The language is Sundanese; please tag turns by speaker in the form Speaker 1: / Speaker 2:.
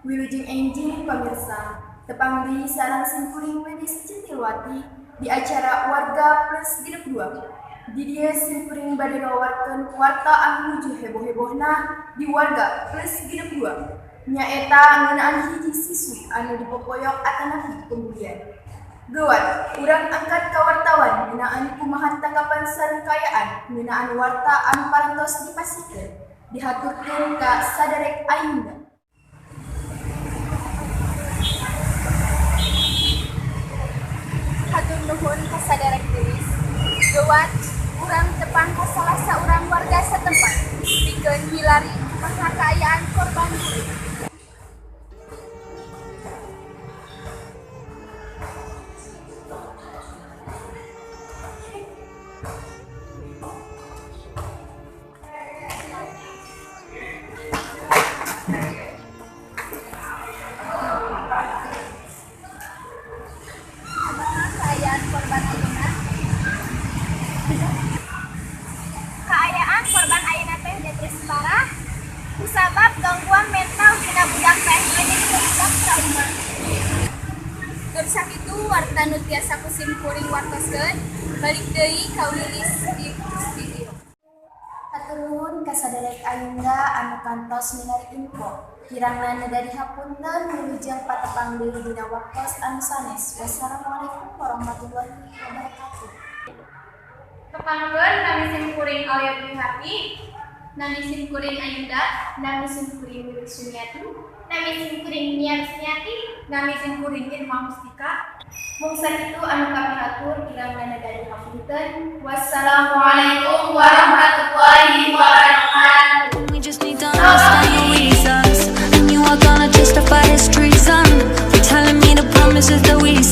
Speaker 1: Wilujeng enjing, pamirsa, tepang deui sareng simkuring Wilis Centilwati di acara Warga Plus 62. Di dieu simkuring bade ngawawarkeun warta anu nuju heboh-hebohna di Warga Plus 62. Nyaeta ngeunaan hiji siswi anu dipopoyok atanapi pembulian. Geuwat, urang angkat ka wartawan ngeunaan kumaha tanggapan sareng kaayaan ngeunaan warta anu parantos dipasihkeun. Dihaturkeun ka saderek Ayunda.
Speaker 2: Hatur nuhun ka saderek Wilis. Geuwat, urang tepang ka salah saurang warga setempat pikeun milari kumaha kaayaan korban bullying. Kumaha kaayaan korban ayeuna? Kaayaan korban ayeuna teh depresi parah kusabab gangguan mental dina budak teh, jadi budak trauma. Tur sakitu warta nu tiasa ku simkuring wartoskeun, balik deui ka Wilis di studio.
Speaker 1: Hatur nuhun ka saderek Ayunda anu kantos milari info. Kirangna dari hapunten, wilujeng patepang deui dina waktos anu sanes. Wassalamualaikum warahmatullahi wabarakatuh.
Speaker 3: Tepangkeun, nami simkuring Alia Buhati.
Speaker 2: Nami simkuring Ayunda.
Speaker 1: Nami simkuring Wiwik Sumiati.
Speaker 2: Nami simkuring Nia Rusmiati.
Speaker 3: Nami simkuring Irma Mustika.
Speaker 1: Mung sakitu anu kapihatur, kirangna dari hapunten. Wassalamualaikum warahmatullahi wabarakatuh.
Speaker 4: We just need to understand the reasons. And you are gonna justify this treason. For telling me the promises that we